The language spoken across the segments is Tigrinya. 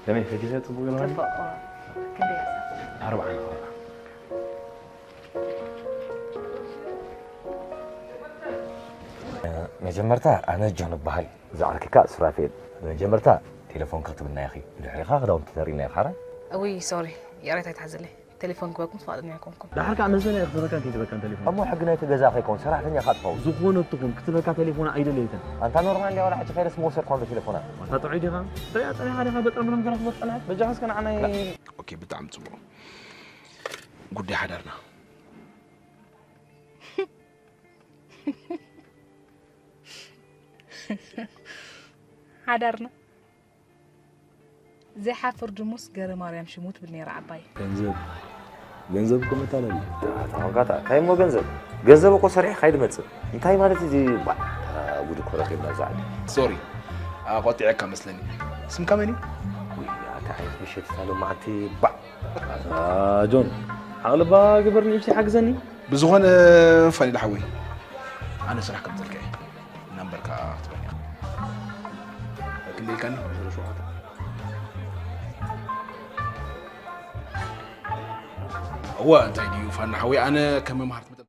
ከመይ ፈጊሰ ጽቡቅ ገለ ማለት? ጽቡቅ። ክንደይ እያ? ኣርብዓ ነው። መጀመርታ ኣነ ጆን እበሃል። ዝዓርክካ ሱራፌል። መጀመርታ ቴሌፎን ክትብልና ኢኺ። ብድሕሪኻ ክዳውንቲ ተሪና ኢኻ። እውይ፣ ሶሪ፣ ይቕሬታ ይትሓዘለይ። ቴሌፎን ክበኩም ፍቓደኛ ኣይኮንኩን። ደሓር ከዓ መሰለ እየ ክትበካን ከይትበካን ቴሌፎን። እሞ ሕጊ ናይቲ ገዛ ከይኮን ሰራሕተኛ ኢኻ ትኸውን። ዝኾነ ትኹን ክትበካ ቴሌፎና ኣይደለይተን። ኣንታ ኖርማል እንድያ ዋላ ሕጂ ከይደስ መወሰድኳ እንዶ ቴሌፎና። ኣንታ ጥዑይ ዲኻ? ርያ ጸኒሓ ዲኻ በጥረምረም ገረኽቦ ጸንሐት በጃኻስ ከን ዓናይ። ኦኬ፣ ብጣዕሚ ጽቡቕ። ጉዳይ ሓዳርና። ሓዳርና ዘይሓፍር ድሙስ ገረ ማርያም ሽሙ ትብል ነይራ ዓባይ። ገንዘብ፣ ገንዘብ እኮ መታለል እዩ። ተኾንካ እንታይ እሞ ገንዘብ? ገንዘብ እኮ ሰሪሕካ ይድመጽእ። እንታይ ማለት እዩ እዚ? ባ-፣ ጉድ እኮ ረኺብና እዛ ዓዲ። ሶሪ፣ ኣቆጢዐካ መስለኒ። ስምካ መን እዩ? ውይ፣ ኣታ ዓይነት ምሸት እታ ሎማዓንቲ፣ ባዕ። ኣ፣ ጆን፣ ዓቕልባ ግበር ንእሽተይ ሓግዘኒ። ብዝኾነ ፋኒል ሓወይ፣ ኣነ ስራሕ ከምዘልካ እየ። ናምበርካ ክትበኒ። ክንደይ ኢልካኒ? ዜሮ ሸውዓተ። እወ፣ እንታይ ድዩ ፋና ሓወይ፣ ኣነ ከም መምሃርቲ መጠን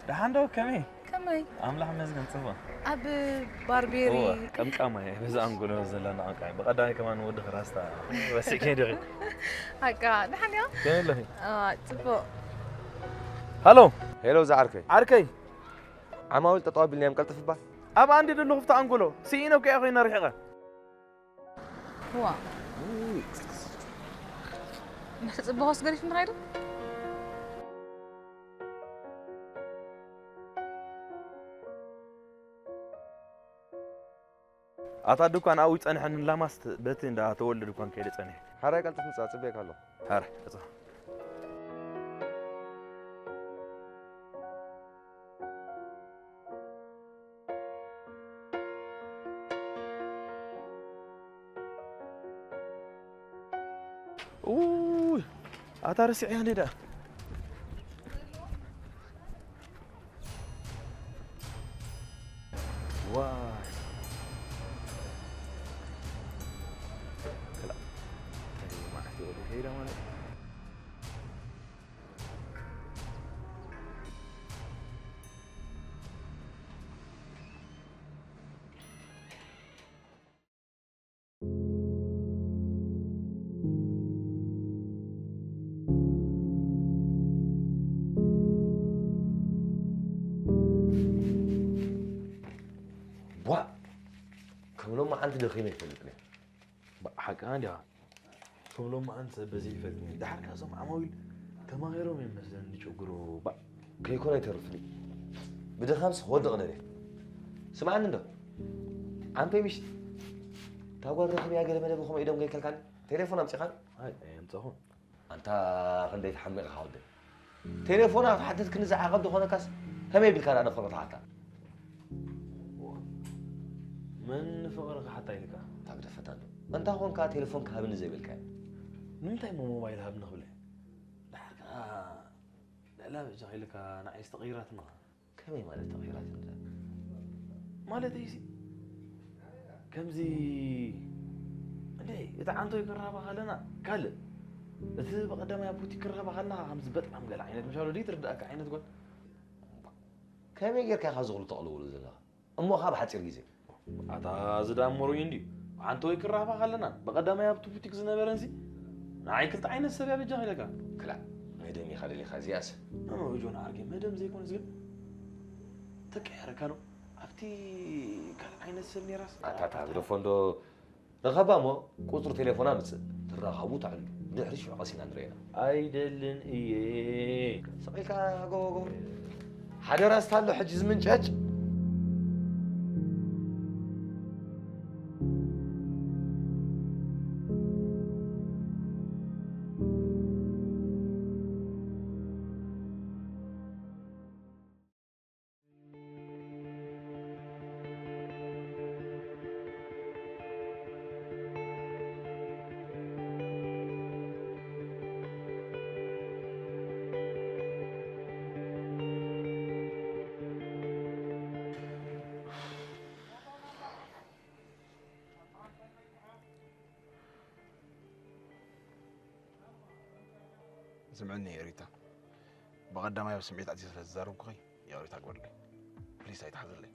ደሓን ዶ? ከመይ? ከመይ? ኣምላኽ ይመስገን፣ ጽቡቕ። ኣብ ባርቤሪ እወ፣ ቀምቃማ እየ። በዛ ኣንጎሎ ዘለና ቀምቃማ። ብቐዳማይ ከማን ወዲ ራስታ ረሲዕኪ ዲኺ? ኣቃ፣ ደሓን እያ? ከመይ ኣለኺ? አ፣ ጽቡቕ። ሃሎ። ሄሎ፣ እዛ ዓርከይ። ዓርከይ። ዓማዊል ጠጠው ኣቢልና እዮም፣ ቀልጥፍ እባ። ኣብ ኣንዲ ደሎ ክፍቲ ኣንጎሎ። ስኢነ እኮ እየ ኮይነ ርሒቐ። ዋ። ንኽጽበኾስ ገሪፍኒ ኸይዱ? ኣታ ድኳን ኣብኡ ይጸንሐኒ ላማስት በቲ እንዳ ተወልደ ድኳን ከይደ ጸኒሐ። ሓራይ ቀልጥፍ ምጻእ ጽበየካ ኣለኹ። ሓራይ፣ እጻ። ኡይ፣ ኣታ ረሲዐያ እንዴ ደኣ። ዋይ። ክላ። እንታይ መዓት ይወደ ከይዳ ማለት። ቧእ! ከም ሎማዓንቲ ደኺመ ኣይፈልጥን እየ። ባ-፣ ሓቅኻ እንዲኻ። ከም ሎማዓንቲ ሰብ በዚሑ ይፈልጥን እየ። ደሓር ከኣ እዞም ዓማዊል ተማሂሮም እዮም መስለኒ ዝጭግሩ። ባ-፣ ከይኮነ ኣይተርፍን እዩ። ብድኻምስ ክወድቕ ደልየ። ስምዓኒ እንዶ። ዓምፔ ምሽት እታ ጓል ረኺበያ ገለ መለ ብኸምኡ ኢዶም ከይከልካኒ። ቴሌፎን ኣምጺኻን? ኣይ፣ ኣየምጻኹን። ኣንታ ክንደይ ተሓሚቕኻ ወደይ። ቴሌፎና ክትሓትት ክንዝዓቐብ ዝኾነካስ ከመይ ቢልካ ደኣ ንፍቕሪ ትሓታ? መን ንፍቕሪ ክሓታ ኢልካ? እታ ግደፈታ እንዶ። እንታ ኾንካ ቴሌፎን ክሃብኒ ዘይበልካዮ? ንምንታይ እሞ ሞባይል ሃብኒ ክብለ? ደሓር ከኣ ልዕላ በጃኻ ኢልካ ንዓይስ ተቐይራትኒ። ከመይ ማለት ተቐይራትኒ? ማለተይሲ፣ ከምዚ፣ እንዴ፣ እታ ዓንቶይ ክራኸባ ከለና ካልእ፣ እቲ ብቐዳማይ ኣብ ቡቲክ ክራኸባ ከለና ከምዚ በጣም ገለ ዓይነት ምሻሎ ድዩ ትርድኣካ ዓይነት ጓል? ከመይ ጌርካ ኢኻ እዚ ኩሉ ተቕልውሉ ዘለኻ? እሞ ኸኣ ብሓጺር ግዜ። ኣታ እዚ ደኣ እምበሩ እዩ እንድዩ። ዓንቶይ ክራኸባ ከለና ብቐዳማይ ኣብቲ ቡቲክ ዝነበረንሲ ንዓይ ክልተ ዓይነት ሰብ እያ በጃኻ ኢለካ። ክላእ፣ መደም ኢኻ ደሊኻ እዚኣስ። ኖ፣ ኖ፣ ጆን ዓርከይ፣ መደም ዘይኮነስ ግን ተቀያይረካ ነው። ኣብቲ ካልእ ዓይነት ሰብ ነይራስ። ኣታ፣ ኣታ፣ ኣታ። ግደፎ እንዶ፣ ርኸባ እሞ ቁጽሪ ቴሌፎና ምጽእ። ትራኸቡ ትዕልሉ። ብድሕሪ ሽዑ ቀሲና ንርእየና። ኣይደልን እየ። ስቕ ኢልካ ጎ፣ ጎ። ሓደ ራስታ ኣሎ ሕጂ ዝምንጨጭ። ስምዕኒ ሪታ፣ ብቐዳማይ ኣብ ስምዒት ኣትየ ስለ ዝዛረብኩኺ ይቕሬታ ግበርለይ። ፕሊስ ኣይትሓዝለይ።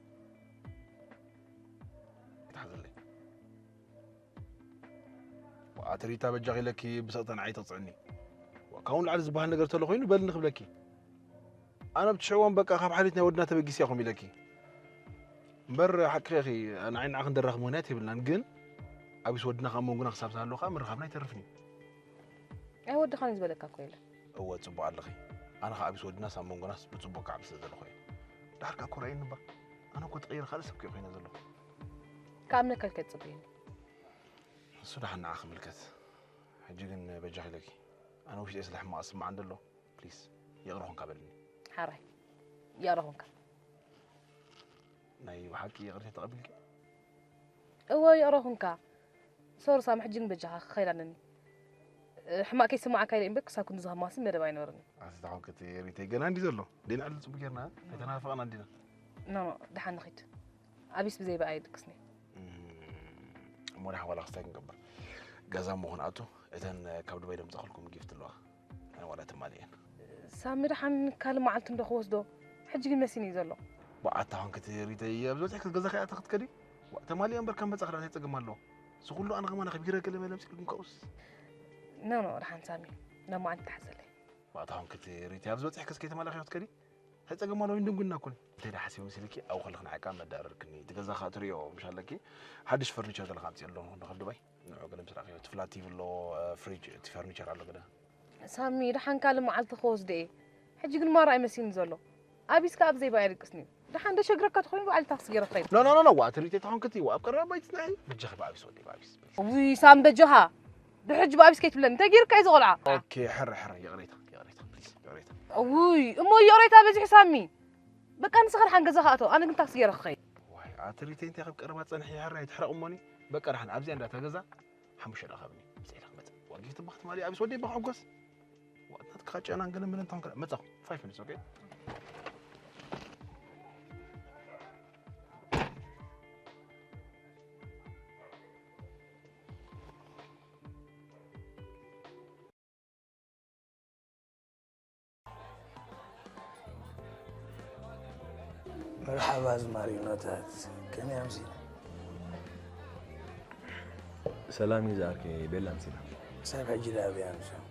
ኣይትሓዝለይ። ኣቲ ሪታ በጃኺ ኢለኪ ብስቕታ ንዓይ ተቕጽዕኒ። ካብኡ ንላዕሊ ዝበሃል ነገር ተሎ ኮይኑ በልኒ ክብለኪ። ኣነ ኣብቲ ሽዕዋን በቃ ካብ ሓልዮት ናይ ወድና ተበጊሰ እየ ከምኡ ኢለኪ። እምበር ሓቅኺ ኢኺ፣ ንዓይ ንዓኺ ንደራኸብ ምኽንያት የብልናን፣ ግን ኣቢስ ወድና ካብ መንጎና ክሳብ ዝሃለወ ከኣ ምርኻብና ኣይተርፍን እዩ። ኣይ ወድኻን እዩ ዝበለካ እኮ የለን። እወ፣ ጽቡቕ ኣለኺ። ኣነ ከኣ ኣቢስ ወድናስ ኣብ መንጎናስ ብጽቡቕ ክዓቢ ስለ ዘለኹ እየ። ደሓር ከኣ እኮ ርኣየኒ እባ። ኣነ እኮ ተቐይረ ካልእ ሰብ እኮ እየ ኮይነ ዘለኹ። ክኣምነካ ኢልካ ኣይትጽበየኒ። እሱ ደሓን ንዓኺ ይምልከት። ሕጂ ግን በጃኺ ኢለኪ። ኣነ ውሽጠይ ስለ ሕማቕ ዝስምዓኒ ዘሎ። ፕሊስ፣ ይቕረ ኹንካ በልኒ። ሓራይ፣ ይቕረ ኹንካ። ናይ ብሓቂ ይቕሬታ ተቐቢልኪ? እወ፣ ይቕረ ኹንካ። ሶሪ ሳሚ፣ ሕጂ ግን በጃኻ ክኸይድ ኣለኒ። እ፣ ሕማቕ ከይስምዓካ ኢለ እምበር ክሳብ ክንድዚ ከማሲ መደብ ኣይነበረኒ። ኣቲ ታኾንክቲ ሪተይ ገና እንዲ ዘሎ። ደይ ንዕሊ ጽቡቕ ጌርና፣ ኣይተናፈቕና እንዲና። ኖ፣ ኖ፣ ደሓን ንኺድ። ኣቢስ ብዘይ ብኣይ ድቅስኒ። እም፣ እሞ ደሓን ዋላ ክስታይ ክንገብር። ገዛ እሞ ክንኣቱ፣ እተን ካብ ዱባይ ደምጻኹልኩም ጊፍት ኣለዋ። ኣነ ዋላ ትማሊ እየን። ሳሚ ደሓን ካልእ መዓልቲ እንዶ ክወስዶ። ሕጂ ግን መሲኒ እዩ ዘሎ። ብኣታ ኾንክቲ ሪተይ ኣብ ዝበጽሕኪ ገዛ ከይኣተኺ ክትከዲ? ዋ፣ ተማሊኦ እምበር ካብ መጻ ክዳን እንታይ ጸገም ኣለዎ? እዚ ኩሉ ኣነ ከማን ኣኽቢረ ገለ መለ ኣምጺእልኩም ካብኡስ። ኖ፣ ኖ፣ ደሓን ሳሚ፣ ናብ መዓልቲ ተሓዘለይ። ብኣታ ኾንክቲ ሪተይ ኣብ ዝበጽሕኪስ ከይተማላኺ ክትከዲ? እንታይ ጸገም ኣለዎ? ይንድንጉና እኮ። እንታይ ደኣ ሓሲበ መሲልኪ? ኣብኡ ከለኺ ንዓይ ከኣ መዳረርክኒ። እቲ ገዛ ከኣ ትርእዮ ምሽ ኣለኪ። ሓድሽ ፈርኒቸር ገለ ከኣ ኣምጺኤ ኣለኹ እንዶ ካብ ዱባይ። ንዑ ገለ ምስ ረኣኽዮ፣ እቲ ፍላት ቲቪ ኣሎ፣ እ፣ ፍሪጅ፣ እቲ ፈርኒቸር ኣሎ ገለ። ሳሚ፣ ደሓን ካልእ መዓልቲ ክወስዶ እየ። ሕጂ ግን ማራ እዩ መሲኒ ዘሎ። ኣቢስ ከኣ ብዘይ ብኣይ ኣይድቅስን እዩ። ደሓን ደሸግረካ ተኾይኑ ባዕሉ ታክሲ ገይረ ክኸይድ። ኖ ኖ ኖ ኖ ዋትሪቴ ተኾን ክትይ ኣብ ቀረባ ይትናይ ብጃኺ ብኣቢስ ወዲ ብኣቢስ ውይ ሳም በጃኻ ብሕጂ ብኣቢስ ከይትብለኒ እንታይ ገይርካ እዩ ዝቖልዓ ኦኬ ሕረ ሕረ ይቕሬታ ይቕሬታ ፕሊዝ ይቕሬታ ውይ እሞ ይቕሬታ በዚሑ ሳሚ በቃ ንስኻ ደሓን ገዛ ክኣቶ ኣነ ግን ታክሲ ገይረ ክኸይድ ዋይ ኣትሪቴ እንታይ ካብ ቀረባ ጸንሒ ሕረ ኣይትሕረቕ እሞኒ በቃ ደሓን ኣብዚኣ እንዳታ ገዛ ሓሙሽተ ደኣ ካብኒ ብፀኢላ ክመጽእ ዋጊፍ ትባኽ ትማሊ ኣቢስ ወዲ ይባኽ ሕጎስ ዋጥናት ክኻጨና እንገለ ምለን ታንከ መጻኹ five minutes okay መርሓባ ኣዝማሪኖታት ከመይ ኣምሲና? ሰላም እዩ ዝኣርኪ ቤላ ኣምሲና። ክሳብ ሕጂ ደኣ ኣበይ ኣምስዮም?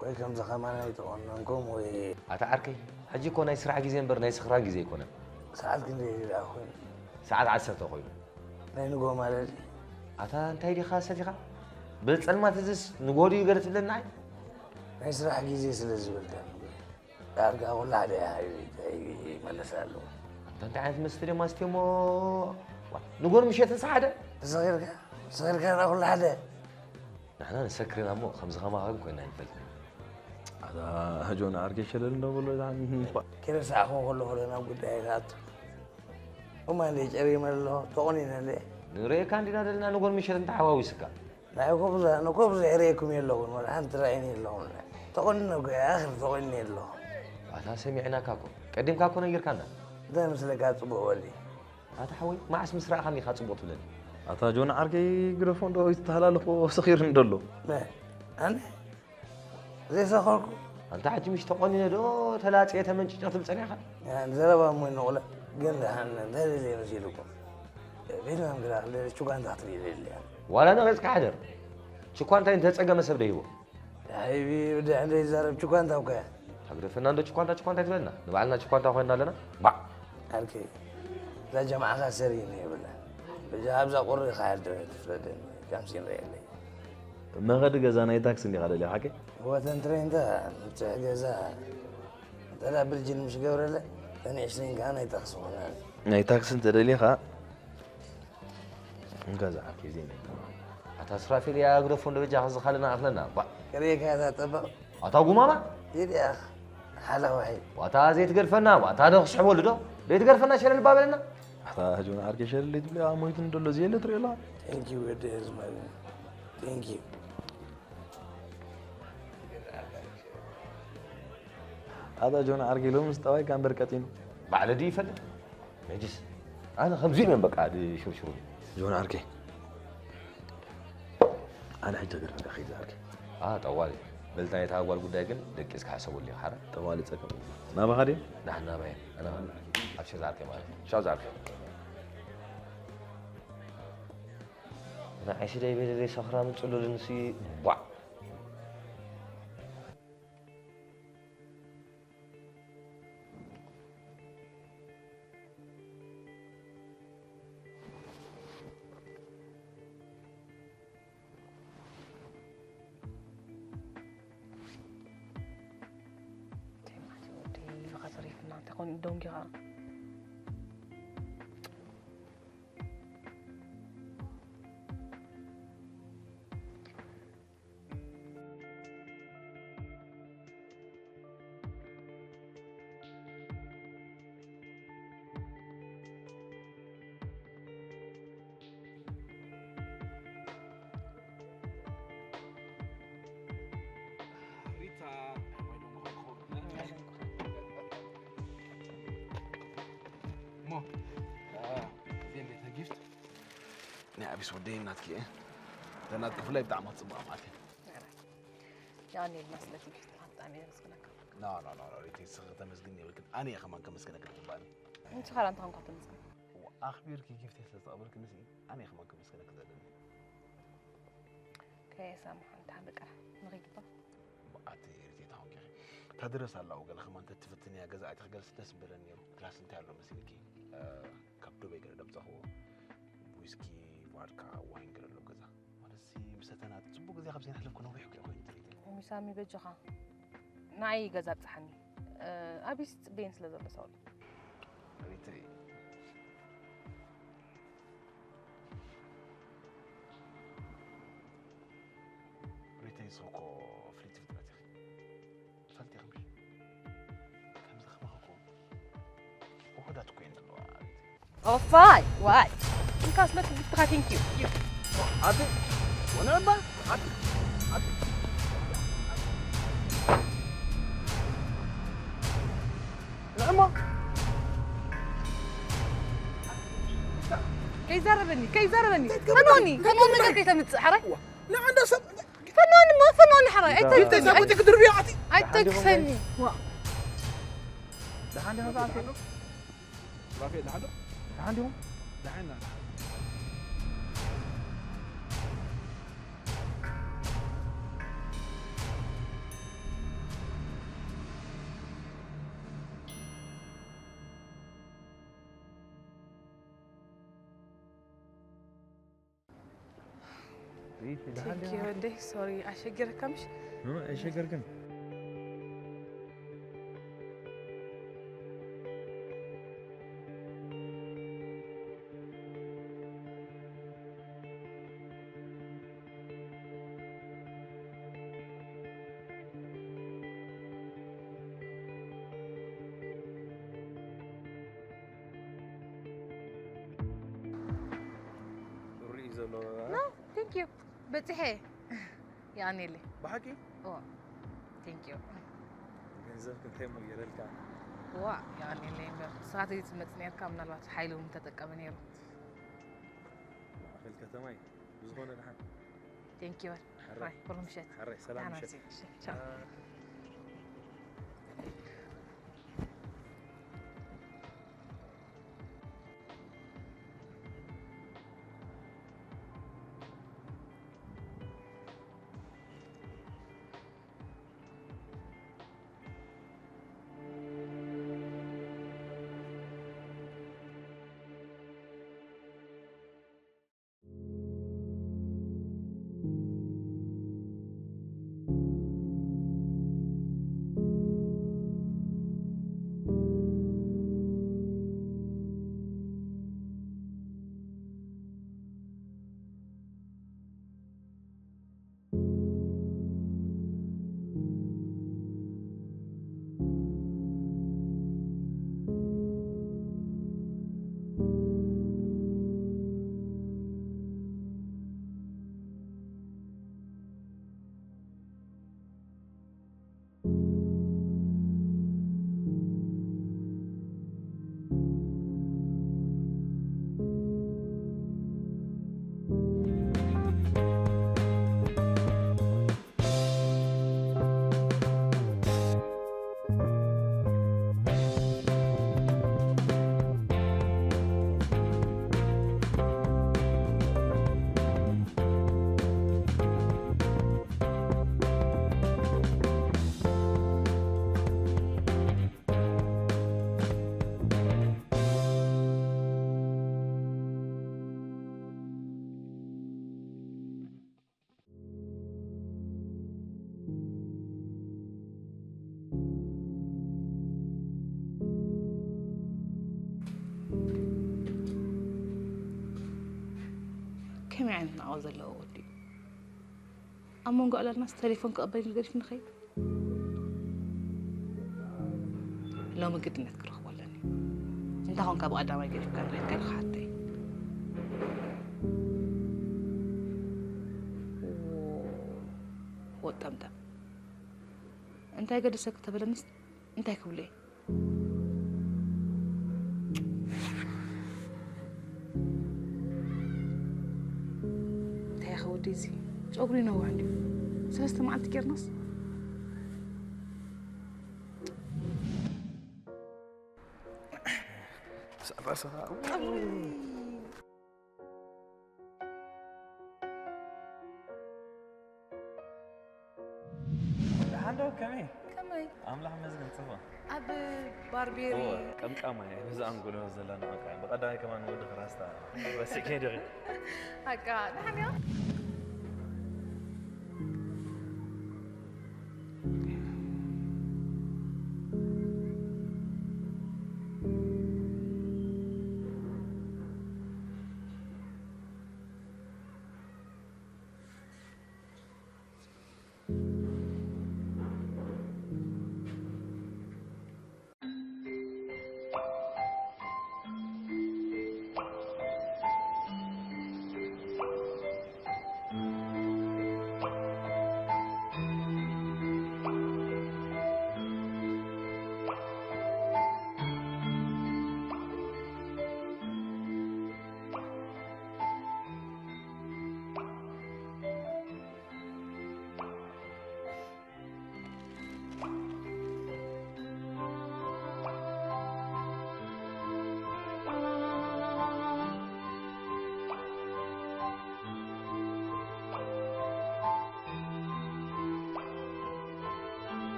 ቆይ ከምዚ ከማን ኣይተቖነንኩም ወይ? ኣታ ዓርከይ ሕጂ እኮ ናይ ስራሕ ግዜ እምበር ናይ ስኽራን ግዜ ኣይኮነን። ሰዓት ክንደይ ደኣ ኮይኑ? ሰዓት ዓሰርተ ኮይኑ። ናይ ንጎ ማለት ድዩ? ኣታ እንታይ ዲኻ ሰቲኻ? ብጸልማት እዝስ ንጎ ድዩ ገለ ትብለኒ ንዓይ? ናይ ስራሕ ግዜ ስለ ዝበልካ ንጎ። ዳርጋ ኩሉ ሓደ እያ ሓቢቢ እንታይ ይመለስ ኣለዎ። ኣንታ እንታይ ዓይነት መስተ ድዮም ኣስትዮ እሞ ዋ፣ ንጎ ንምሸት ንሳ ሓደ? ተሰኺርካ ተሰኺርካ ዳ ኩሉ ሓደ። ንሕና ንሰክር ኢና እሞ ከምዚ ከማኻ ግን ኮይና ኣይንፈልጥን። ኣታ ጆን ዓርከይ ሸለል እንዶ በሎ ዛን ክረሳዕኹ ከለኹ ዶ ናብ ጉዳይ ይትኣቱ። እማ እንደ ጨሪመ ኣለኹ ተቖኒነ እንደ። ንርእየካ እንዲና ዘለና ንጎን ምሸት እንተሓዋዊስካ። ናይ ኮብዛ ንኮብዛ ይርእየኩም የለኹን ወላ ሓንቲ ራእይኒ የለኹም። ተቖኒነ እኮ እየ ኣኽር ተቖኒነ የለኹ። ኣታ ሰሚዕናካ እኮ ቀዲምካ እኮ ነጊርካና። እንታይ መስለካ ጽቡቕ ወዲ። ኣታ ሓወይ መዓስ ምስ ረኣኻኒ ኢኻ ጽቡቕ ትብለኒ። ኣታ ጆን ዓርከይ ግደፎ እንዶ ይተሃላለኹ ሰኺርኒ ደሎ። መን ኣነ ዘይሰኸርኩ ኣንታ ሕጂ ምሽ ተቆኒነ ዶ ተላፅየ ተመንጭጨ ትብል ፀኒሕኻ ንዘረባ እሞ ይነቑለ ግን ደሓን እንታይ ደልየ መሲልኩም ቤትናም ግዳ ክንደ ችጓንታ ክትርኢ ደልያ ዋላ ነቒፅካ ሕደር ችኳ እንታይ እንተፀገመ ሰብ ደይቦ ሓይቢ ብድሕን ዘይዛረብ ችኳንታ እኮ እያ ታግደፈና እንዶ ችኳንታ ችኳንታ ይትበልና ንባዕልና ችኳንታ ኮይና ኣለና ባዕ ዓርከይ እዛ ጀማዓኻ ሰሪኒ የብላ በጃ ኣብዛ ቁሪ ኻያ ትፍረደኒ ካምሲን ረየለይ መኸዲ ገዛ ናይ ታክሲ እንዲኻ ደልያ ሓቂ? ወተን ትሬንታ ምብፅሕ ገዛ እንተዳ ብርጅን ምሽ ገብረለ ተን ዕሽሪን ከዓ ናይ ታክሲ ኾነ። ናይ ታክሲ እንተደሊኻ ገዛ ዓርኪ ዜና ኣታ ስራፌል ያ ግደፎ እንዶ በጃ ከዚ ካልእ ንኣኽለና ባ ክርእየካ እያ እዛ ጠበቕ ኣታ ጉማማ ይድያኽ ሓላዋይ ዋታ ዘይትገድፈና ዋታ ዶ ክስሕበሉ ዶ ዘይትገድፈና ሸለል ባበለና ኣታ ጆን ዓርኪ ሸለል ትብልያ ሞይቱ እንደሎ ዝየለ ትርእየላ Thank you ወዲ ህዝባዊ Thank you ኣታ ጆን ዓርኪ ሎምስ ጠባይካ እምበር ቀጢኑ ባዕለ ድዩ ይፈልጥ መጅስ ኣነ ከምዚ ኢሎም በቃ ድሽርሽሩ ጆን ዓርከይ ኣነ ሕጂ ገርመካ ከይድ ዓርከይ ጠዋሊ በልታ ናይታ ጓል ጉዳይ ግን ደቂስካ ሕሰበሉ ኢኻ ሓረ ጠዋሊ ጸገም ናባኻ ድዩ ናሕና ናባየ ኣነ ኣብሽር ዝዓርከይ ማለት ሻው ዝዓርከይ ንዓይ ስደይ ቤለለይ ሰኽራ ምጽሉልንሲ ቧዕ ደንጊኻ ናይ ኣቢስ ወደይ ናትኪ እየ። እተን ናትኪ ብፍላይ ብጣዕሚ ክትጽብቓ ማለት እየ። የቐንየልና ስለቲ ጊፍትኻ ብጣዕሚ እየ ዘመስግነካ። ኖ ኖ ኖ ኖ ሪቲ ንስኺ ከተመስግኒ የብልክን ኣነ እየ ከማን ከመስግነኪ ዝግባእኒ። ንስኻ ደኣ እንታይ ኮንካ ተመስግን? ኣኽቢርኪ ጊፍተይ ስለ ዝተቐበልክንሲ ኣነ እየ ከማን ከመስግነኪ ዘለኒ። ከየሳምሖ እንታ በቃ ንኺድ እባ። ኣቲ ሪቲ እንታይ ኮንኪ ኢኺ? እታ ድረስ ኣላ ገለ ከማን ተትፍትንያ ገዛ ኣይትኽገልሲ ደስ ምበለኒ ነይሩ። ክላስ እንታይ ኣሎ መሲልኪ? ካብ ዱበይ ገለ ደምጻኽዎ ዊስኪ፣ ቫድካ፣ ዋይን ገለ ኣሎ ገዛ። ማለትሲ ምሰተና ጽቡቕ ግዜ ካብ ዘይነሕልፍ ክነዊሕ እኮ ኮይኑ ትሪቲ። ኦሚ ሳሚ በጃኻ ንዓይ ገዛ ኣብጽሓኒ። ኣቢስ ጽበየን ስለ ዘሎ ሳውል። ሪተይ ኦፋይ ዋይ እንካ ስለ ትግብትኻ ቴንኪዩ። ኣቲ ወነባ ኣቲ ኣቲ ንዕሞ ከይዛረበኒ ከይዛረበኒ ፈኖኒ ፈኖኒ ነገር ከይተምፅእ ሓራይ ንዓንዳ ሰብ ፈኖኒ ማ ፈኖኒ ሓራይ ይተሳቦቲ ክድርብያ ኣቲ ኣይተግሰኒ ደሓን ዲኹም ሰዓት ራፌል ደሓን ዶ ደሓን ዲኹም ደሓን ኢና ሪቲ ደሓን ዲኹም ወደይ ሶሪ ኣሸጊረካ ምሽ ኣይሸገርክን ሪኢ ዘሎ ቴንክ ዩ በፂሐ የቐንየለይ ብሓቂ ኦ ቴንክ ዩ ገንዘብ ክንታይ እሞ ገይረልካ ዋ የቐንየለይ እምበር ንስኻ ተይትመፅ ነርካ ምናልባት ሓይሉ እውን ተጠቀመ ነይሩ ማእኸል ከተማ እዩ ብዝኾነ ድሓን ቴንክ ዩ ሕራይ ኩሉ ምሸት ሕራይ ሰላም ምሸት ከመይ ዓይነት ናቕባ ዘለዎ ወዲ እዩ ኣብ መንጎ ዕላልናስ ተሌፎን ክቕበል ኢሉ ገዲፉ ንኸይድ ሎሚ ግድነት ክረኽቦ ኣለኒ እንታይ ኾንካ ብቐዳማይ ገዲፍካ ንኸይድካ ኢሉ ክሓተይ ወጠምጠም እንታይ ገደሰክ ተበለንስ እንታይ ክብሉ እየ እንታይ ኢኻ ወደይ እዚ ጨጉሪ ይነውሕ እንድዩ ሰለስተ መዓልቲ ጌርናስ ሳፋ ሳፋ ደሓን ዶ ከመይ ከመይ ኣምላኽ መስገን ጽፎ ኣብ ባርቤሪ እወ ቀምቃማ እየ በዛ ኣንጎሎ ዘላ ንዓካ ብቐዳማይ ከማን ወዲ ራስታ ረሲዕከ ዶ ኣቃ ደሓን እያ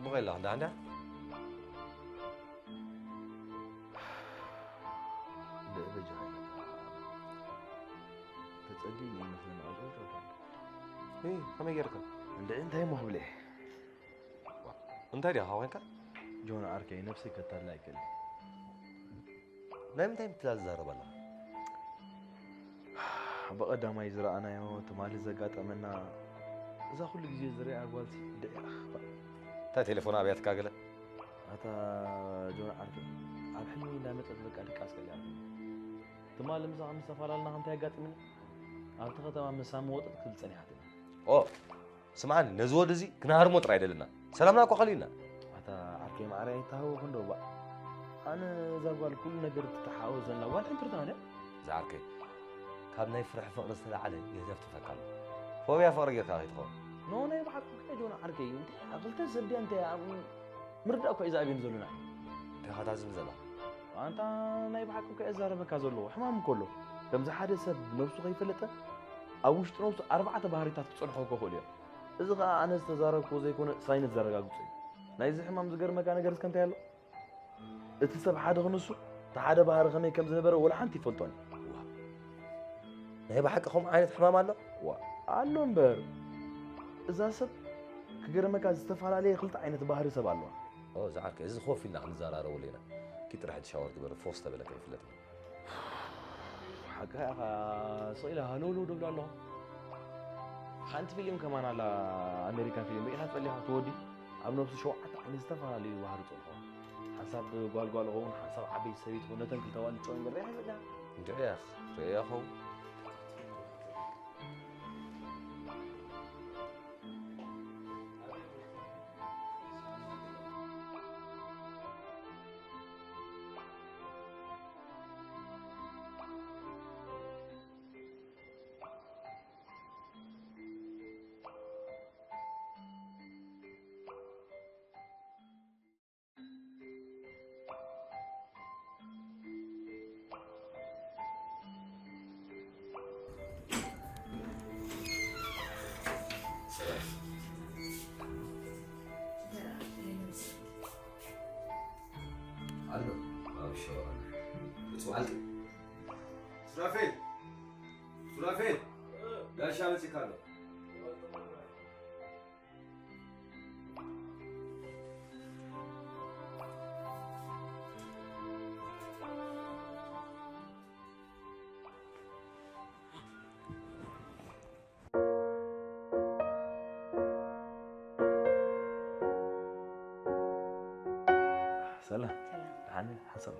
ሞባይል ኣለዋ እንዳ እንዳ። ብእበጃ ተጸሊኒ ይመስለኒ ኣውጾ ጨውታ። እይ፣ ከመይ ጌርካ? እንደ እንታይ ሞ ክብለ? እንታይ ዲኻ ኮይንካ? ጆን ዓርከይ፣ ነብሰይ ከታልላ ኣይክእልን። ናይ ምንታይ ምትላል ትዛረብ ኣለኻ? ብቐዳማይ ዝረኣናዮ፣ ትማሊ ዘጋጠመና፣ እዛ ኩሉ ግዜ ዝሪኣ ጓልሲ ድዒ ኣኽፋ። እንታይ ቴሌፎን ኣብያትካ ገለ? ኣታ ጆን ዓርከይ፣ ኣብ ሕልሚ እንዳመጸት በቃ ድቃስ ከሊኣትኒ። ትማሊ ምሳኻ ምስ ተፈላለና እንታይ ኣጋጢሙኒ? ኣብቲ ከተማ ምሳ መወጠጥ ክትብል ጸኒሓትኒ። ኦ፣ ስምዓኒ፣ ነዚ ወዲ እዚ ክነሃርሞ ጥራይ ኣይደለና። ሰላምና እኮ ከሊእና። ኣታ ዓርከይ ማዕረ ኣይተሃወኹ እንዶ ባእ። ኣነ እዛ ጓል ኩሉ ነገር ትተሓወዘና ጓል ሕንትርታ ኣለ። እዛ ዓርከይ፣ ካብ ናይ ፍርሒ ፍቕሪ ዝተላዕለ ገንዘብ ትፈካ ኣሎ። ፎብያ ፍቕሪ ጌርካ ከይትኸውን። ኖ፣ ናይ ብሓቂ እኮ ጆን ዓርከይ፣ እንታይ ክልተ ሰብ ድያ እንታይ ኣብ ምርዳእ እኮ እዩ ዝኣብየን ዘሎና። እንታይ ኢኻ ታዝብ ዘለኻ? ኣንታ ናይ ብሓቂ እኮ እየ ዝዛረበካ ዘለኹ። ሕማም እኮ ኣሎ። ከምዚ ሓደ ሰብ ነብሱ ከይፈለጠ ኣብ ውሽጢ ነብሱ ኣርባዕተ ባህሪታት ክጸንሖ እኮ ይኽእሉ እዮም። እዚ ኸኣ ኣነ ዝተዛረብክዎ ዘይኮነ ሳይንስ ዘረጋግጾ እዩ። ናይዚ ሕማም ዝገርመካ ነገር እስከ እንታይ ኣሎ? እቲ ሰብ ሓደ ክንሱ፣ እቲ ሓደ ባህሪ ከመይ ከም ዝነበረ ወላ ሓንቲ ይፈልጦን እዩ። ዋ፣ ናይ ብሓቂ ከምኡ ዓይነት ሕማም ኣሎ? ዋ፣ ኣሎ እምበር። እዛ ሰብ ክገርመካ ዝተፈላለየ ክልተ ዓይነት ባህሪ ሰብ ኣለዋ። ኦ፣ ዝዓርከይ፣ እዚ ኮፍ ኢልና ክንዘራረበሉ ኢና። ኪድ ጥራሕ እቲ ሻወር ግበር፣ ፎስ ተበለካ ይፍለጥ። ሓቅኻ ኢኻ፣ ስቕ ኢለ ሃለውለው ደብሎ ኣለኹ። ሓንቲ ፊልም ከማን ኣላ፣ ኣሜሪካን ፊልም ርኢኻ ትፈልጥ ኢኻ፣ እቲ ወዲ ኣብ ነብሱ ሸውዓተ ዓይነት ዝተፈላለዩ ባህሪ ጸንሖ። ሓንሳብ ጓልጓል ኸውን፣ ሓንሳብ ዓበይቲ ሰበይቲ ኸውን፣ ነተን ክልተ ኣዋልድ ጸወን ገለ ርኢኻ ትፈልጥ ኢኻ? እንድዒ ያኽ፣ ርእየ ኸውን። ኣሎ ኣብ ሸዋ። ብጽዋልክ። ሱራፌል! ሱራፌል! ጋሻ መጺካ ኣሎ። ሰላም። ሰላም። ደሓን ሓሳብ።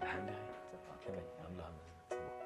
ደሓን ዲኺ? ጽቡቕ። ከመይ? ኣምላኽ ይመስገን። ጽቡቕ።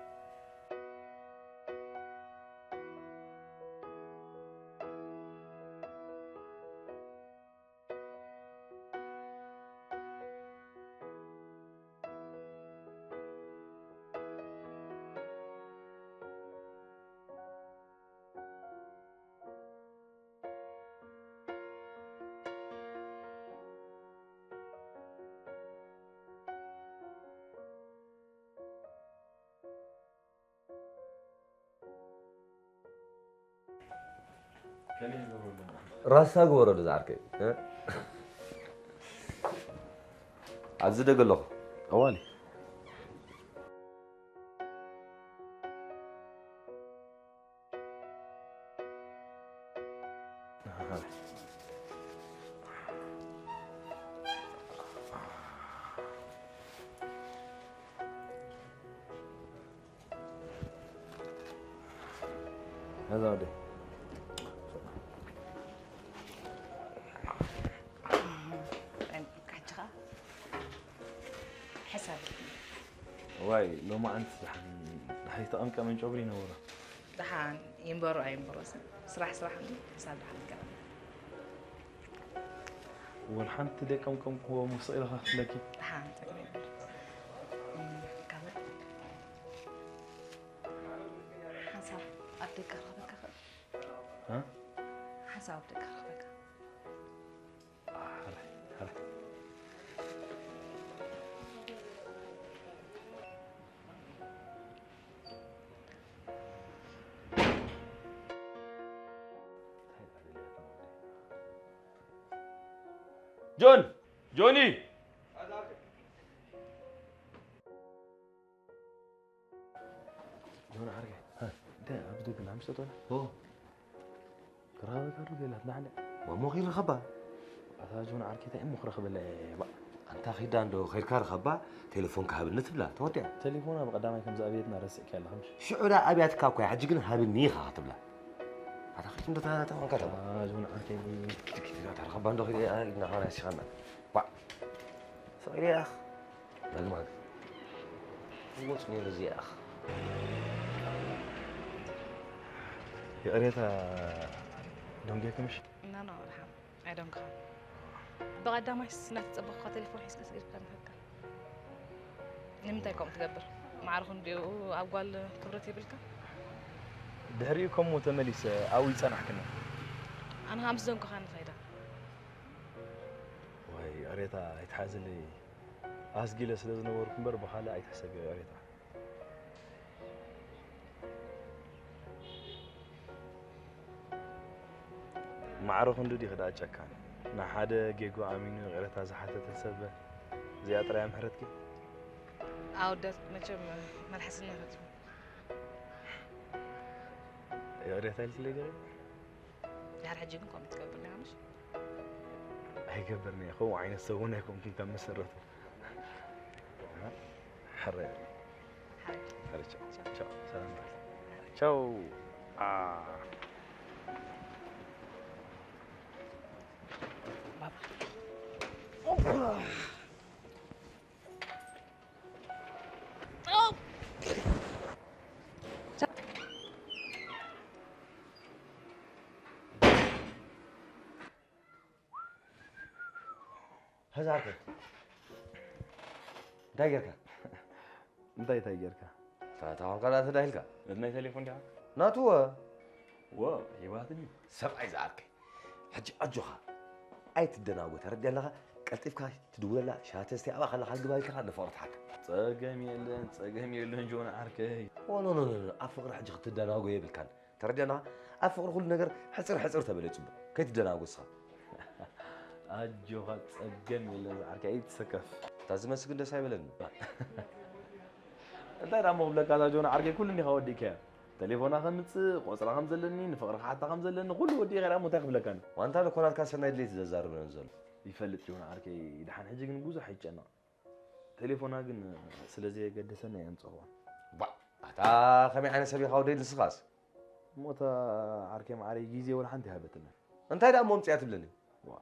ራሳ ግበረሉ ዝዓርከይ፣ እ? ኣብዚ ደገ ኣለኹ። እዋኒ። ነዛ ወደ ሕጂ ኸኣ ሕሳብ ዋይ ሎማዓንቲ ደሓን ደሓይ ተቐምቀመን ጨጉሪ ይነበሮ። ደሓን ይንበሩ ኣይንበሮስ ስራሕ ስራሕ እንዲ ሕሳብ ደሓን ይገርም። ወላ ሓንቲ ደቀምቀምክዎ መሰቕ ኢለ ከኽፍለኪ። ደሓን ጸገም የብሉን። እም፣ ካመል ሓንሳብ ኣብ ደገ ክረኽበካ እኽእል። እ? ሓንሳብ ኣብ ደገ ክረኽበካ። ሕራይ፣ ሕራይ። ጆን! ጆኒ! ጆን ዓርከይ፣ እንታይ ኣብዚ ደገ እናምሸጠ? ኦ። ክረኸበካ ዶ ገላት ንዓለ? እሞ ኺድ ርኸባ። ኣታ ጆን ዓርከይ፣ እንታይ እሞ ክረኽበላ እየ፣ ባ? ኣንታ ኺዳ እንዶ ኸይድካ ርኸባ፣ ቴሌፎን ክሃብኒ ትብላ፣ ተወዲኣ። ቴሌፎና ብቐዳማይ ከም ዝኣበየትና ረሲዕካያ ኣለኻ፣ ምሽ? ሽዑ ደኣ ኣብያትካ እኮ እያ፣ ሕጂ ግን ሃብኒ ኢኻ ክትብላ። ኣታ ኺድ እንዶ ተባላታ ኾንካ ተባ። ኣታ ጆን ዓርከይ። ትኪት ኢላ ተረኸባ እንዶ ኺድ፣ ኣይ፣ እናኻና ሲኻና። ባ። ፍቕሪ ኣኽ። መግማግ። ህይወት ነይሩ እዚኣ። ይቕሬታ ደንጌክምሽ? እና ነው ኣድሓም ኣይደንግኻ። ብቐዳማይስ እናተጸበኹኻ ቴሌፎን ሒዝካ ስኢልካ ንኸካ። ንምንታይ ከምኡ ትገብር? ማዕርኹ እንዲኡ ኣብ ጓል ክብረት የብልካ? ድሕሪኡ ከምኡ ተመሊሰ ኣብኡ ይጸናሕክኒ። ኣነ ኸኣ ምስ ደንጎኻ ንኸይዳ። ወይ ይቕሬታ ኣይትሓዝለይ። ኣስጊለ ስለ ዝነበርኩ እምበር ብኻልእ ኣይትሕሰብ ይቕሬታ። ማዕረ ክንዱ ዲኺ ደኣ ጨካን? ንሓደ ጌጉ ኣሚኑ ይቕሬታ ዝሓተተ ሰብ እዚኣ ጥራይ ምሕረትኪ? ኣወዳት መቸም መልሓስና ይፈትሑ። ይቕሬታ ኢልክለይ ገለ? ድሓር ሕጂ ግን ከምኡ ትገብር ዲኻ ምሽ? ኣይገብርን እየ። ከምኡ ዓይነት ሰብ እውን ኣይኮንኩን ካብ መሰረቱ። ሕረ። ሕረ። ሕረ፣ ቻው። ቻው። ሰላም በል። ቻው። አ። ባባ። ሀዛ ዓርከይ። እንታይ ጌርካ? እንታይ፣ እንታይ ጌርካ? እታ፣ እታ ኾንካ ደኣ ተዳሂልካ? ነቲ ናይ ቴሌፎን ዲኻ? ናቱ ወ። ወ፣ ሂባትኒ። ሰብኣይ ዝዓርከይ። ሕጂ ኣጆኻ። ኣይትደናጎ፣ ተረድያ ኣለኻ? ቀልጢፍካ ትድውለላ፣ ሻሂ ተስትያ፣ ኣብኣ ከለኻ ግባ ኢልካ ንፍቕሪ ትሓታ። ጸገም የለን፣ ጸገም የለን ጆን ዓርከይ። ኦ፣ ኖ፣ ኖ፣ ኖ፣ ኖ። ኣብ ፍቕሪ ሕጂ ክትደናጎ የብልካን። ተረድያና? ኣብ ፍቕሪ ኩሉ ነገር ሕጽር ሕጽር ተበለ ጽቡቕ። ከይትደናጎ እስኻ። ኣጆኻ ጸገም የለን ዝዓርከይ ኣይትሰከፍ። እታ ዝመስል ግን ደስ ኣይበለኒ። እንታይ ደኣ እሞ ክብለካ እዛ ጆን ዓርከይ ኩሉ እንዲኻ ወዲእካያ። ተሌፎና ከምጽእ፣ ቆጽራ ከም ዘለኒ፣ ንፍቕሪ ክሓታ ከም ዘለኒ ኩሉ ወዲእካ ደኣ እሞ እንታይ ክብለካ? ዋንታ ንኮናትካ ሰናይ ድሌት ዘዛርበን ዘሎ። ይፈልጥ ጆን ዓርከይ፣ ደሓን ሕጂ ግን ብዙሕ ኣይጨነቕ። ቴሌፎና ግን ስለ ዘየገደሰኒ እየ ኣምጸኽዋ። ባ፣ ኣታ ከመይ ዓይነት ሰብ ኢኻ ወደይ ንስኻስ? እሞ እታ ዓርከይ መዓረይ ግዜ ወላ ሓንቲ ሃበትና። እንታይ ደኣ እሞ ኣምጽያ ትብለኒ? ዋ፣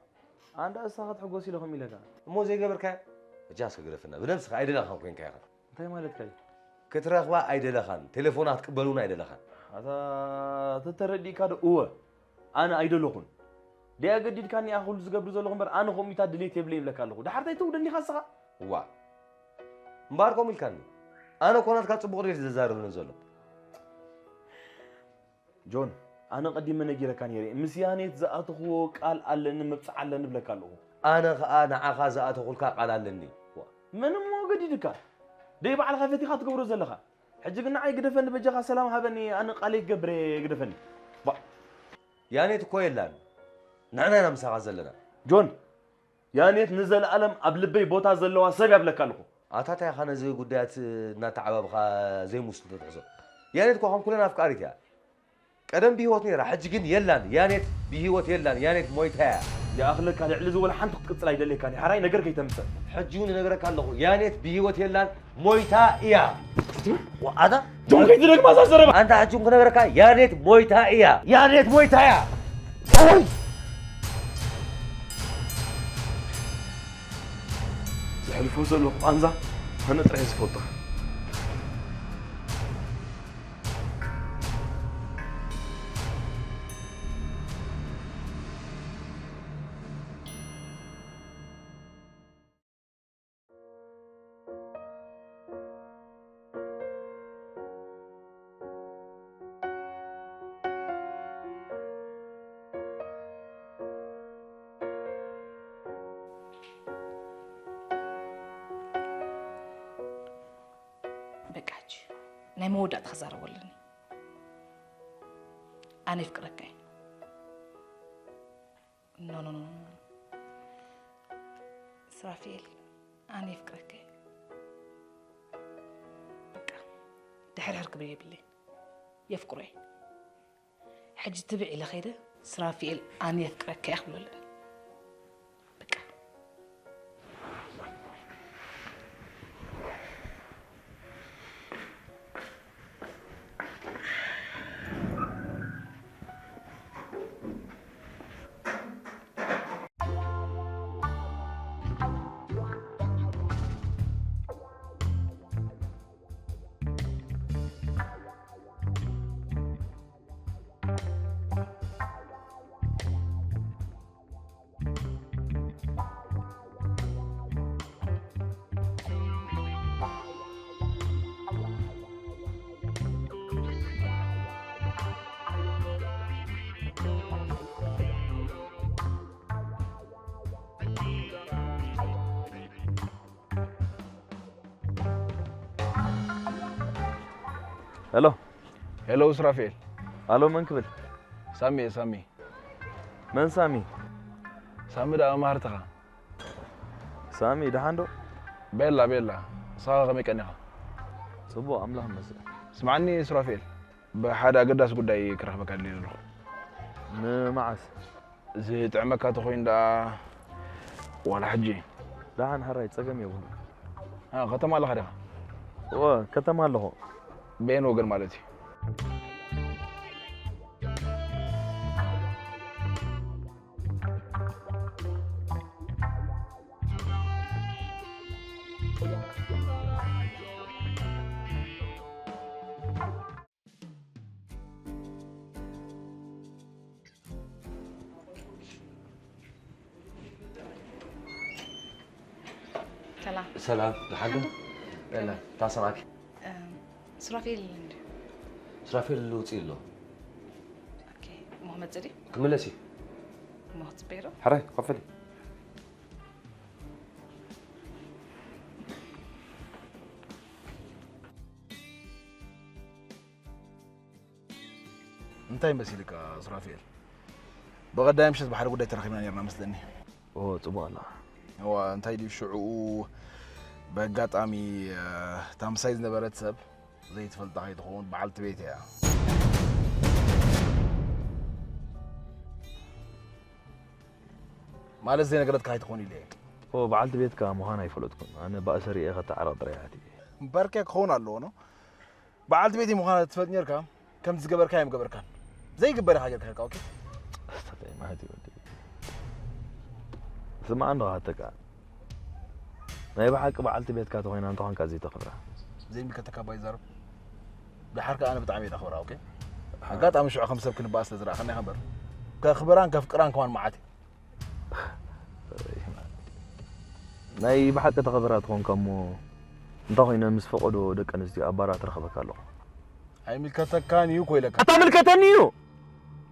ኣንዳ እሳ ክትሕጎስ ኢለኹም ኢለካ። እሞ ዘይገበርካዮ? እጃስ ክግደፈና። ብነብስኻ ኣይደለኻን ኮንካ ኢኻ። እንታይ ማለትካ እዩ? ክትረኽባ ኣይደለኻን። ቴሌፎና ክትቅበል እውን ኣይደለኻን። ኣታ ተተረዲእካ ዶ? እወ። ኣነ ኣይደለኹን። ደይ ኣገዲድካኒ ኢኻ ኩሉ ዝገብር ዘለኹ እምበር ኣነ ከምኡታት ድሌት የብለይን እብለካ ኣለኹ። ደሓር እንታይ ተውደኒ ኢኻ እስኻ? እዋ። እምበኣር ከምኡ ኢልካኒ። ኣነ እኮ ናትካ ጽቡቕ ድሌት ዘዛርብኒ ዘሎ። ጆን፣ ኣነ ቀዲመ ነጊረካ ነይረ። ምስ ያኔት ዝኣተኽዎ ቃል ኣለኒ፣ ምብጻሕ ኣለኒ እብለካ ኣለኹ። ኣነ ኸኣ ንዓኻ ዝኣተኹልካ ቃል ኣለኒ። ዋ፣ መን እሞ ገዲድካ? ደይ ባዕልኻ ፈቲኻ ትገብሮ ዘለኻ። ሕጂ ግን ንዓይ ግደፈኒ በጃኻ፣ ሰላም ሃበኒ፣ ኣነ ቃለይ ክገብር እየ፣ ግደፈኒ። ባ- ያኔት እኮ የላን። ንሕና ኢና ምሳኻ ዘለና። ጆን፣ ያኔት ንዘለኣለም ኣብ ልበይ ቦታ ዘለዋ ሰብ እያ እብለካ ኣለኹ። ኣታ ታይ ኢኻ ነዚ ጉዳያት እናተዓባብኻ ዘይምስሉ ተትሕዞ? ያኔት እኮ ከም ኩለን ኣፍቃሪት እያ። ቀደም ብህይወት ነይራ፣ ሕጂ ግን የላን። ያኔት ብህይወት የላን። ያኔት ሞይታ እያ። ይኣኽለካ፣ ልዕሊ እዚ ወላ ሓንቲ ክትቅጽል ኣይደልየካን እየ። ሓራይ ነገር ከይተምጽእ። ሕጂ እውን እነግረካ ኣለኹ፣ ያኔት ብህይወት የላን፣ ሞይታ እያ። ዋኣታ ጆን፣ ከይትደግማ እዛ ዘረባ። ኣንታ ሕጂ እውን ክነግረካ፣ ያኔት ሞይታ እያ። ያኔት ሞይታ እያ። ኣይ! ዘሕልፎ ዘለኹ ቃንዛ ኣነ ጥራይ ዝፈልጦ። በቃ ሕጂ ናይ መወዳእታ ክዛረቦ ኣለኒ። ኣነ ይፍቅረካ እየ። ኖ፣ ኖ፣ ኖ፣ ኖ። ሱራፌል፣ ኣነ የፍቅረከ። በቃ፣ ድሕርሕር ክብል የብለይ። የፍቅሮ እየ። ሕጂ ትብዕ ኢለ ኸይደ፣ ሱራፌል፣ ኣነ የፍቅረከ እየ ክብሎ ኣለኒ። በቃ። ሄሎ። ሄሎ ሱራፌል። ኣሎ፣ መን ክብል? ሳሚ እየ፣ ሳሚ። መን ሳሚ? ሳሚ ደኣ መማህርትኻ። ሳሚ፣ ደሓን ዶ? ቤላ፣ ቤላ። ንስኻ ከመይ ቀኒኻ? ጽቡቕ፣ ኣምላኽ ይመስገን። ስምዓኒ ሱራፌል፣ ብሓደ ኣገዳሲ ጉዳይ ክረኽበካ ደልየ ዘለኹ። ንመዓስ? ዝጥዕመካ ተኾይኑ ደኣ ዋላ ሕጂ። ደሓን ሕራይ፣ ጸገም የብሉን። አ፣ ከተማ ኣለኻ ዲኻ? እወ፣ ከተማ ኣለኹ። በየን ወገን ማለት እዩ? ሰላም። ሰላም፣ ደሓን ዶ? ደሓን ዶ? የላ፣ እንታይ ሰማዕኪ? እም፣ ሱራፌል እንድዩ። ሱራፌል ውፅእ ኣሎ። ኦኬ፣ እሞ ክመፅእ ድዩ? ክምለስ እዩ። እሞ ክፅበይ ዶ? ሕራይ፣ ኮፍ በሊ። እንታይ መሲልካ ሱራፌል? ብቐዳይ ምሸት ብሓደ ጉዳይ ተራኺብና ነርና መስለኒ። ኦ፣ ጽቡቕ ኣላ። እዋ፣ እንታይ ድዩ ሽዑኡ ብኣጋጣሚ፣ እ፣ እታ ምሳይ ዝነበረት ሰብ ዘይትፈልጣ ከይትኸውን በዓልቲ ቤት እያ። ማለት ዘይነገረትካ ከይትኸውን ኢለ እየ። ኦ፣ በዓልቲ ቤትካ ምዃና ኣይፈለጥኩን። ኣነ ባእሰ ርእየ ከተዓርቕ ጥራይ እያ ኣትየ። እምበርከ ክኸውን ኣለዎ ነው። በዓልቲ ቤተይ ምዃና ትፈልጥ ኔርካ፣ ከምቲ ዝገበርካ ኣይምገበርካን። ዘይግበር ኢኻ ጌርካ ኔርካ፣ ኦኬ? ኣስተታይ ማለት እዩ ወዲ። ስማዕ እንዶ ሃተካ። ናይ ብሓቂ በዓልቲ ቤትካ ተኾይና እንተኾንካ እዚ ተኽብራ። ዘይምልከተካ እባ ይዛረብ። ደሓር ከኣ ኣነ ብጣዕሚ እየ ዘኽብራ፣ ኦኬ? ኣጋጣሚ ሽዑ ከም ሰብ ክንበኣስ ስለ ዝረኣኻኒ ኢኻ እምበር። ከኽብራን ከፍቅራን ከማን መዓት እዩ። ናይ ብሓቂ ተኸብራ ትኾንካ እሞ እንታይ ኮይነ ምስ ፈቐዶ ደቂ ኣንስትዮ ኣብ ባራ ትረኽበካ ኣለኹ? ኣይምልከተካን እዩ እኮ ኢለካ። ኣታ ምልከተኒ እዩ።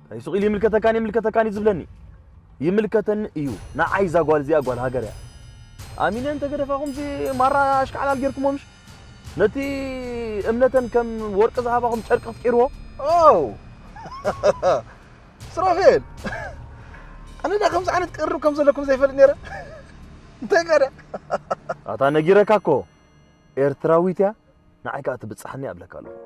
እንታይ ሱቕ ኢሉ ይምልከተካን ይምልከተካን እዩ ዝብለኒ? ይምልከተኒ እዩ። ንዓይ እዛ ጓል እዚኣ ጓል ሃገር እያ። ኣሚነ እንተ ገደፋኹምሲ ማራ ኣሽካዕላል ጌርኩሞ ምሽ? ነቲ እምነተን ከም ወርቂ ዝሃባኹም ጨርቂ ክትቂርዎ? ኦ! ሱራፌል! ኣነ ዳ ከምዚ ዓይነት ቅርርብ ከም ዘለኩም ዘይፈልጥ ነይረ። እንታይ ጋዳ? ኣታ ነጊረካ እኮ ኤርትራዊት እያ፣ ንዓይ ከኣ ትብጽሓኒ እያ እብለካ ኣለኹ።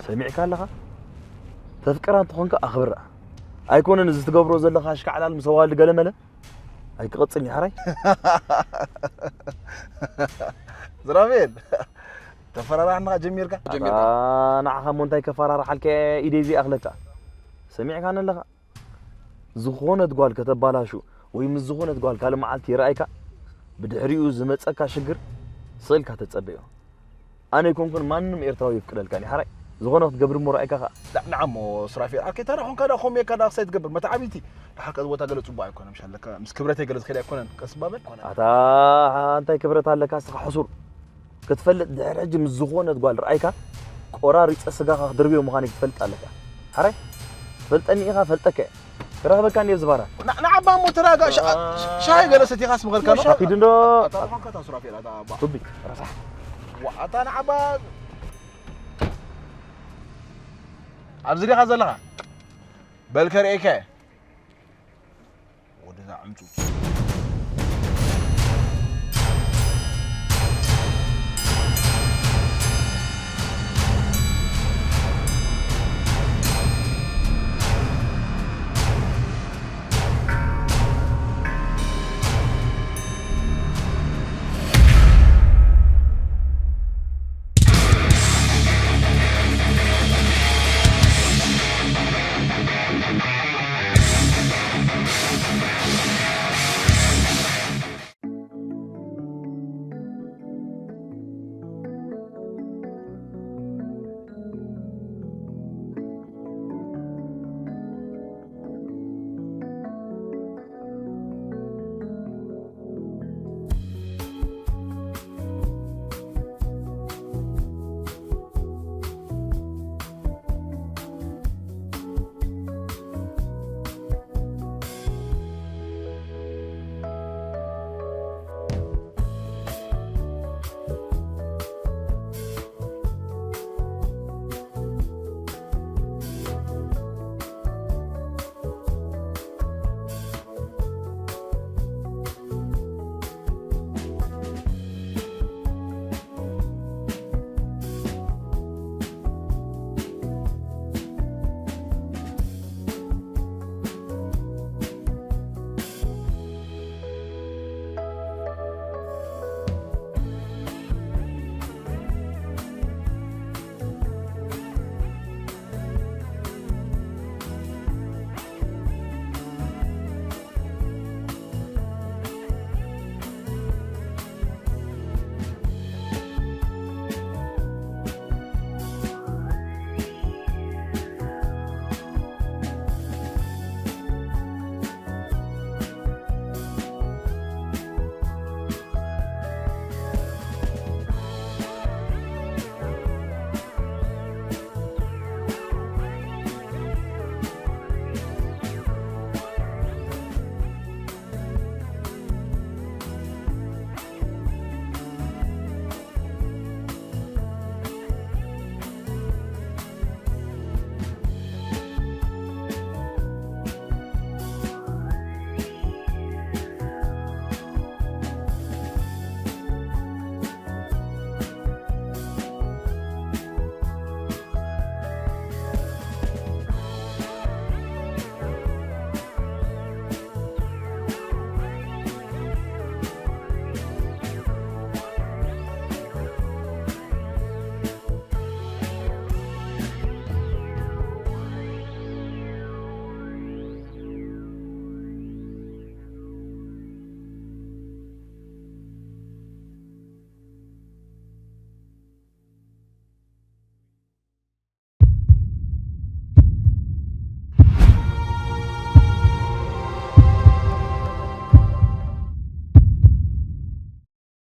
ሰሚዕካ ኣለኻ? ተፍቅራ እንተኾንካ ኣኽብራ። ኣይኮነን እዚ ትገብሮ ዘለኻ ኣሽካዕላል ምስ ኣዋልድ ገለመለ ኣይክቐጽል እዩ ሓራይ። ዝራቤል፣ ተፈራራሕና ጀሚርካ? ጀሚርካ? ኣታ ንዓኻ እሞ እንታይ ከፈራርሓልካ እየ ኢደይ ዘይኣኽለካ? ሰሚዕካኒ ኣለኻ? ዝኾነት ጓል ከተባላሹ ወይ ምስ ዝኾነት ጓል ካልእ መዓልቲ ይረኣይካ፣ ብድሕሪኡ ዝመጸካ ሽግር ስቕ ኢልካ ተጸበዮ። ኣነ ኣይኮንኩን ማንም ኤርትራዊ የፍቅደልካን እዩ። ሓራይ ዝኾነ ክትገብር እሞ ረኣይካ ኸኣ። ዳ-፣ ንዓ እሞ ሱራፌል፣ ኣርከይ ታራ ኾንካ ዳ ኮሜካ ዳ ክሳይ ትገብር መተዓቢቲ። ድሓር ከዚ ቦታ ገለ ጽቡቕ ኣይኮነን፣ ምሽ ኣለካ፣ ምስ ክብረተይ ገለ ዝኸይድ ኣይኮነን፣ ቀስ ባበል። ኣታ እንታይ ክብረት ኣለካ እስኻ ሕሱር? ክትፈልጥ ድሕሪ ሕጂ ምስ ዝኾነት ጓል ርኣይካ ቆራሪፀ ስጋኻ ክድርብዮ ምዃነይ ክትፈልጥ ኣለካ። ሓራይ ትፈልጠኒ ኢኻ፣ ፈልጠካ እየ። ክረኽበካ እንድየ ኣብዚ ባራ። ንዓባ እሞ ተረጋጋ። ሻሂ ገለ ሰቲኻስ ምኸድካ ኣለኻ። ሻሂ ዶ? ኣታ ዝኾንካ እታ ሱራፌል፣ ኣታ ኣባ። ቱቢ፣ ረሳሕ። ዋ፣ ኣታ ንዓባ። ኣብዚ ዲኻ ዘለኻ? በል ከርእየካ እየ። ወደዛ ዕምፁፅ።